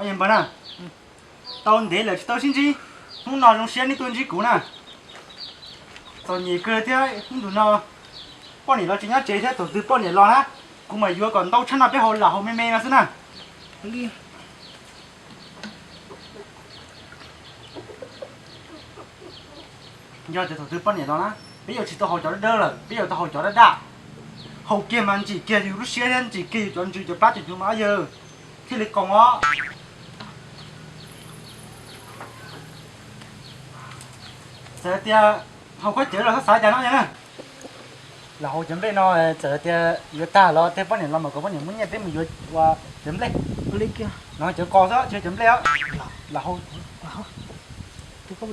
Npawg na, tau ntev lawm tsis tau sib ntsib, hnub no zoo siab nej tuaj ntsib kuv na. Txom nyem kawg thiab hnub no poj niam los tsis nyob tsev thiab, thaum twg poj niam los na, kuv mam yuav kom ntau tshaj no peb haus lam haus me me no xwb na. Yog tias thaum twg poj niam los na, peb yuav tsis tau haus cov dawb dawb lawm, peb yuav tau haus cov daj daj. Haus kiag mas ntsim kiag yus lub siab thiab ntsim kiag yus cov ntsws cov plab cov ncws mas yawg thiaj li qoos os. Txawm tias haus khaub cawv los txhob xav cas no na. Los haus cov nplej no, txawm tias yuav tag los tej poj niam los mas kom poj niam muab nyiaj peb mus yuav ua cov nplej. Li kiag no cov qos xwb, tsis cov nplej. Los haus. Koj poj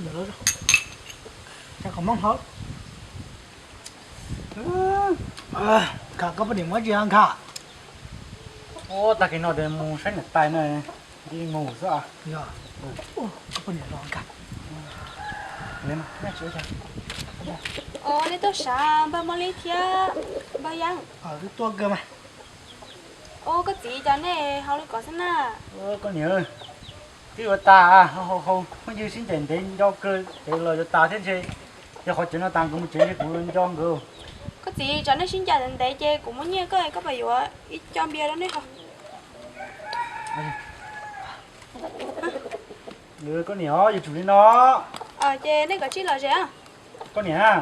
niam muab tsis nkag. Ua tag kis no mus saib niam tais na, mus xwb. Koj poj niam los nkag. Nej tuaj sav npawg Mos Li thiab npawg Yeeb? Tuaj kawg mas. Ua koj txiv, cas nej haus li ko xwb na? Koj niam, twb yuav tas, haus haus phooj ywg sib ncaim ntev nco kawg ces los yuav tas thiab ntshe. Yog qhov cawv no tas nkawd mus tsev ntshe kuv nco nkawd. Koj txiv, tsam nej sib ncaim ntev ces kuv muab nyiaj koj, koj pab yuav ib co npias rau nej haus. Koj niam, yuav tsum li no. Ces nej kav tsij lom zem. Koj niam,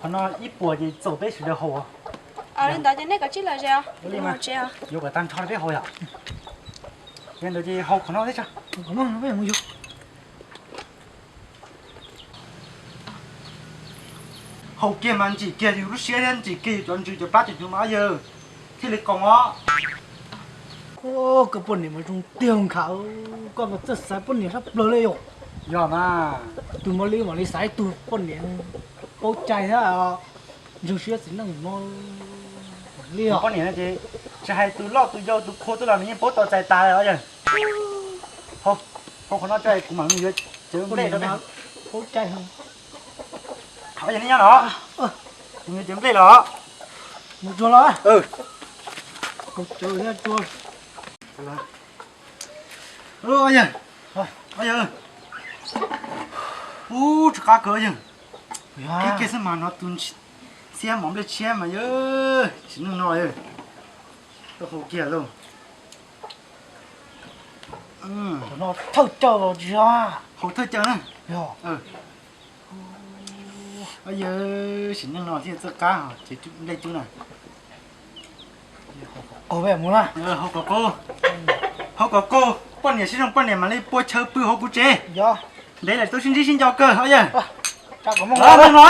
qhov no ib puas ces txaus peb sawv daws haus. Li ntawd ces nej kav tsij lom zem, yuav kom tag nrho peb haus yom. Li ntawd ces haus qhov no thiab tso. Haus kiag mas ntsim kiag yus lub siab thiab ntsim kiag yus cov ntsws cov plab cov ncws mas yawg thiaj li qoos os. Koj poj niam mas zoo tiag nkhav, koj mas txawj xaiv poj niam sab plaws li yom. Yog mas, tus Mos Li mam li xaiv tus poj niam paub cai thiab ntseeg siab txiv neej no. Li poj niam no ces tsis hais tus loj tus yau tus qhua tuaj los nws yeej paub tau txais tas os yawg. Haus qhov no tso kuv mam li yuav cov nplej rau nej. Paub cai. Yog nej nyob no, kuv yuav cov nplej los. Mus tsuag los. Yawg, ub, tsis qab kawg yawg. Ib kiag xwb mas no tus ntxhiab mov nplej tshiab mas yawg, tsis neej no yawg. Tau haus kiag lauj. Thawj caw los tsis yog. Haus thawj caw na. Yawg, sim neej no thiaj txawj qab ces nplej cub na. Haus kom qaug, haus kom qaug, poj niam sib zoo poj niam mam li pua chaw pw hauv kuv tsev. Ntev lawm tau sib ntsib sib nco kawg os yawg. Neej no.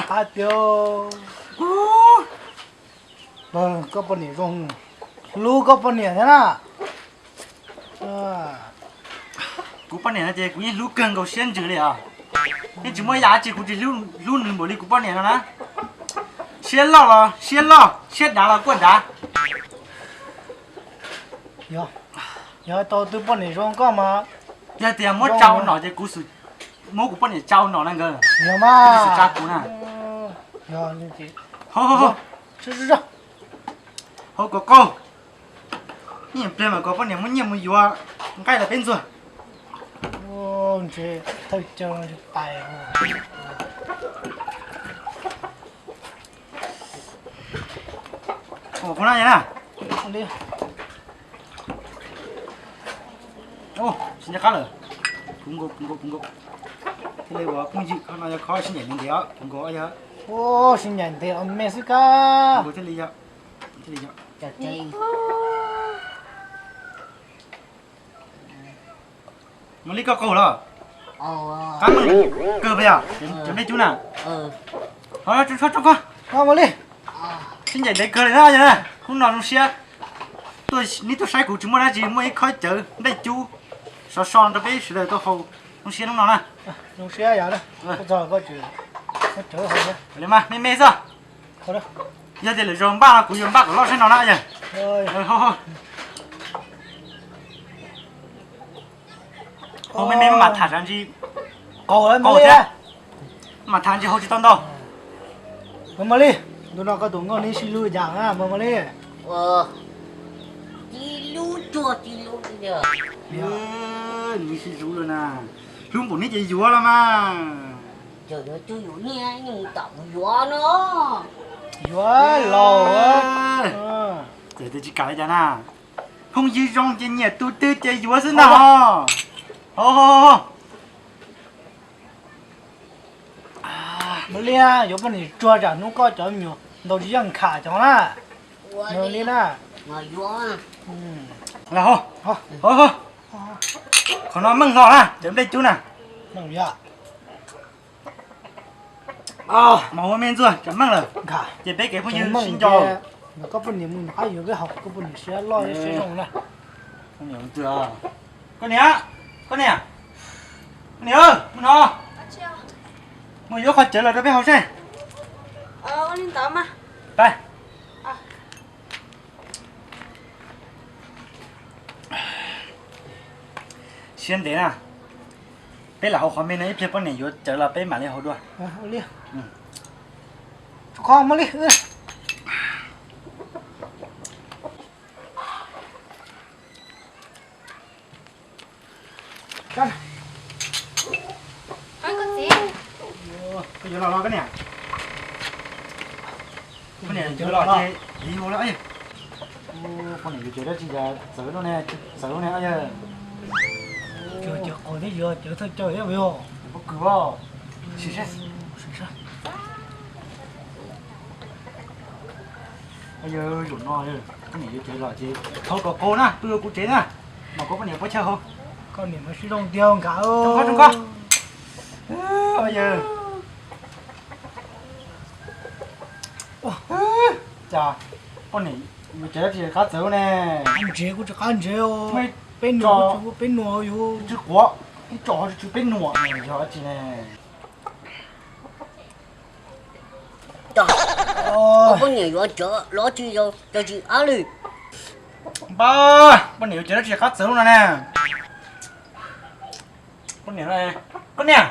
Hais tias koj poj niam zoo, hlub koj poj niam thiab na. Kuv poj niam no ces kuv yeej hlub kawg nkaus siab ntsws li os. Yeej tsis muaj yam tsi kuv tsis hlub nws npaum li kuv poj niam no na. Siab loj los siab loj, siab dav los kuj dav. Yog tau tus poj niam zoo koj mas, yog tias muab tsa ua nom ces kuv xum muab kuv poj niam tsa ua nom na nkawd. Xum tsa kuv na. Haus kom qaug, ib nyuag pliag mam kom poj niam muab nyiaj mus yuav nqaij los peb ntxuag. Kuv na, tsis nco qab lawm. Kuv nkaus, kuv nkaus, kuv nkaus. Thiaj li ua phooj ywg, qhov no yog qhov sib ncaim ntev os, kuv nkaus yog. Sib ncaim ntev me xwb kab. Kuv thiaj li yog, thiaj li yog. Mos Li, koj qaug los? Qab meej kawg puas yog? Cov nplej cub na. Tso, tso, tso koj. Mos Li, sib ncaim ntev kawg li na, yog na. Hnub no zoo siab, tuaj, neb tuaj saib kuv tsis muaj dab tsi, muaj ib khob cawv nplej cub sov so rau peb sawv daws tau haus zoo siab hnub no na. Zoo siab yog, li mas me me xwb. Yog tias lwm zaus npaj no kuv yuav npaj kom loj saib no na yog. Haus me me mas tham tsis qaug thiab, mas tham tsis haus tsis tau ntau. Mos Li, Ntu no koj tus nkauj neb sib hlub cas na, Npawg Mos Lis? Sib hlub tsuag sib hlub li tiag. Neb sib hlub lawm na. Hlub npaum neb ces yuav los mas. Tseem yuav tsuj yuav nyiaj, nyiaj mus tom kuv yuav no. Yuav laus. Txawm tias tsis kam li cas na, phooj ywg zoo ces nyiam tus twg ces yuav xwb ntag. Ho, ho, ho. Mos Lis, yuav poj niam tsuag tsam hnub koj cov me nyuam ntaus tsis yeej kham cov na. Li na. Qhov no meej hlo na, cov nplej cub na. Mas ua me ntxuag cov meej lawm, ces peb kev phooj ywg sib nco. Koj poj niam mus nrog qab yuav peb haus, koj poj niam siab loj siab zoo na. Koj niam, koj niam, koj niam, mus no, mus yuav qhov cawv los rau peb haus seb. Siab ntev na, peb lam haus qhov me no, ib pliag poj niam yuav cawv los peb mam li haus dua. Koj yuav los los koj niam. Poj niam yuav los ces hu lawm. Poj niam yuav cawv dab tsi cas txawv no ne, txawv no ne. Cawv qos thiab yuav cawv thawj caw thiab yog. Pob kws. Sim saib. Yog zaum no poj niam yuav cawv los ces thov kom qaug na, pw kuv tsev na, mas kuv poj niam puas chaw hauv. Koj niam mas sib zoo tiag nkawd. Tsoo koj, tsoo koj. Cas poj niam yuav cawv dab tsi qab txawv ne? Ntsev kuj tsis qab ntsev, peb nuam, peb nuam yus tsw quav, ib tso tsw peb nuam yog dab tsi ne? Poj niam yuav cawv los tsis, cawv tsis qab li. Npawg, poj niam yuav cawv dab tsi qab txawv no ne? Koj niam, koj niam,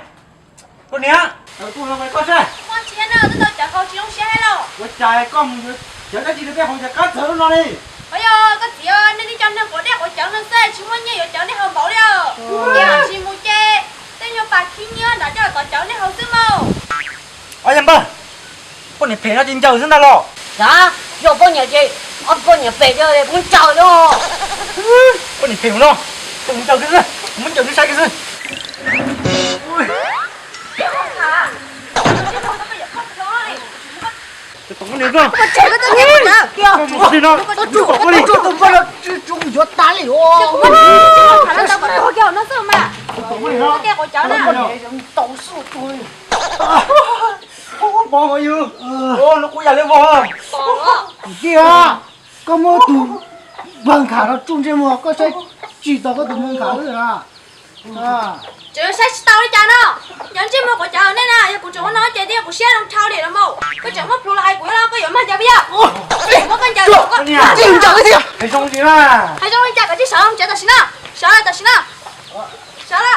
koj niam, kuv los nqa koj seb. Muaj tsis yog no twb tau cawv hauv tsis zoo siab thiab lauj. Ua cas koj mus yuav cawv dab tsi rau peb haus cas qab txawv no li? Os, yog koj txiv, nej tib co neeg quav dej quav cawv no xwb, tsis muaj nyiaj yuav cawv nej haus npaum li os. Tiam sis mus ces tej nyuag pas khib nyiab nram coj tov cawv nej haus xwb mas. Os, yog npawg, poj niam phem no ces ncaws xwb ntag los. Yog poj niam ces, poj niam phem ces kuv ncaws os. Poj niam phem no, kuv ncaws kiag xwb, kuv muab ncaws nws saib kiag xwb. Tus poj niam no, tus poj niam no, yuav tas li os. Tau xwb tus. Pov yus, no kuv yam li vog. Tiag, koj muab tus npawg Nkhav no tsuj ntsej muag, koj saib tsis taus koj tus npawg Nkhav lawm na. Tseem saib tsis taus li cas no? Cov ntsej muag quav cawv nej na, yog kuv tseem ua no ces twb yog kuv siab zoo dhau li los mas. Koj tseem muab plhus los hais kuv los koj yuav mag cas peb yog? Muab koj ncaws, hais zoo li cas koj tsis sawv los tsev tam sim no. Sawv tam sim no. Sawv.